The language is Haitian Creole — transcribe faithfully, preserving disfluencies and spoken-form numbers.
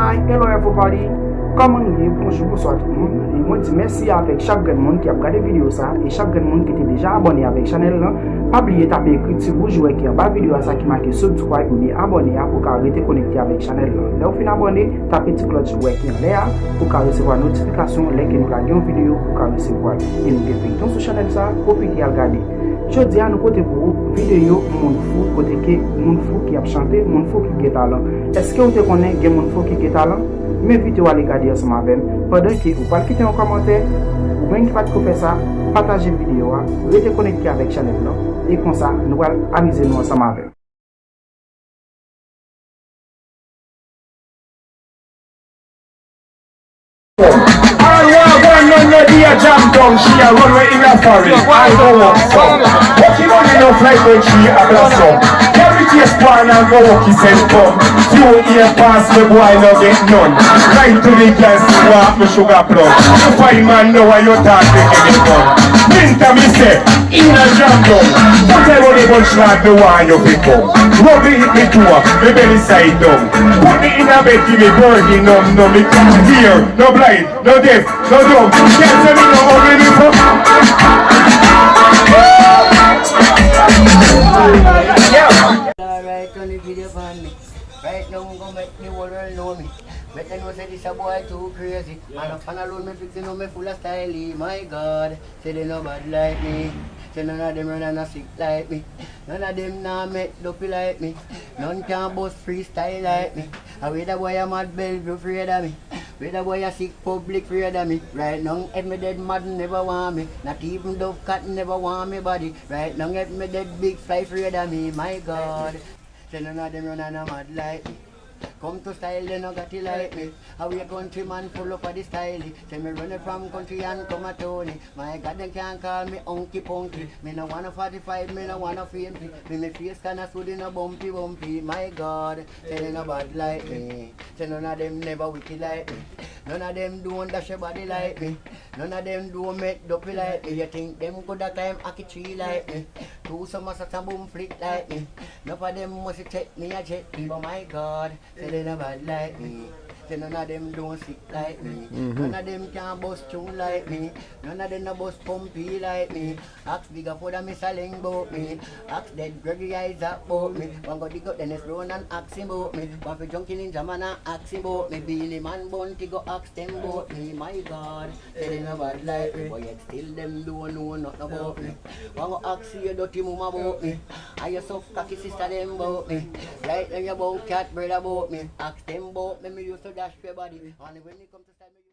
Hi, hello everybody! Kòman nou ye? Bonjou, bonswa tout moun. E mwen di mèsi avèk chak grenn moun ki ap gade videyo sa, e chak grenn moun ki te deja abòne avèk chanèl lan. Pa bliye tape ekriti wouj wè ki anba videyo a sa ki make subscribe oubyen abòne a pou ka rete konekte avèk chanèl lan. Lè w fin abòne, tape ti klòch wè ki anlè a pou ka resevwa notifikasyon lè ke nou lage yon videyo pou ka resevwa l. E nou gen feyton sou chanèl sa, pwofite al gade. Jodi a nou pote pou ou videyo moun fou kote ke moun fou ki ap chante, moun fou ki gen talan. Èske w te konnen gen moun fou ki gen talan? M envite w ale gade ansanm avè m pandan ke ou pral kite yon kòmantè. Ou menm ki pa t ko fè sa, pataje videyo a, rete konekte avèk chanèl lan, e konsa nou pral amize nou ansanm avè m. All wagwan, none no day a jam down, she a run weh inna foreign, I go up some. But she money nuff like when she a blossom. Every case one a go work his head come. Few year pass, the boy no get none. Right to the gas, walk me sugar plum. You find man now, why you talk to give it fun? Minta mi seh, inna jam down. Put a money bunch like the one you pick up. Rub it, hit me too, me belly side down. Put me inna bed, give me birdie, numb, numb, me can't hear. No blind, no deaf, no dumb. Can't tell me no ugly people. Yeah. Alright, turn the video on me. Right now, I'm gonna make the whole world know me. Make dem know seh this a boy too crazy. And a fan alone, me fix it, know me full a style, my God. Seh dem nuh bad like me. Seh none a dem run and a sick like me. None a dem nah mek duppy like me. None can bust freestyle like me. A weh da boy a mad, Bellevue fraid a me. Weh da boy a sick, public fraid a me. Right now, if me dead, mad never want me. Not even Dove Cat never want me body. Right now, if me dead, Big Fly fraid a me. My God. Seh none a dem run and a mad like me. Come to style, dem nuh got it like me. A weh country man full up a the style. Seh me run it from country and come a town. My God, dem can call me Hunky Punky. Me nuh want no forty-five, me nuh want no fame. Me, me face kinda sooty, nuh bumpy bumpy. My God, seh dem nuh bad like me. Seh none a dem never wicked like me. None a dem don't dash a body like me. None a dem don't mek duppy like me. You think dem coulda climb ackee tree like me? Two summersault and boom flick like me. Nuff a dem must check me a check me, but my God, seh dem nuh bad like me. Seh none a dem don't sick like me. None a dem can bust tune like me. None a dem nuh bust pumpy like me. Ask Big Up Wood and Mister Ling bout me. Ask Dead Gregory Isaac bout me. Wan go dig up Dennis Brown and ask him bout me. Wan fi Junkie Ninja Man and ask him bout me. Beenie Man Bounty go ask dem bout me. My God, seh dem nuh bad like me. But yet still dem don't know nothing bout me. Wan go ask yuh dirty mama bout me. And yuh suck cocky sister dem bout me. Right now yuh bout cat brother bout me. Ask dem bout me, me used to dash yuh body. And when it come to style, me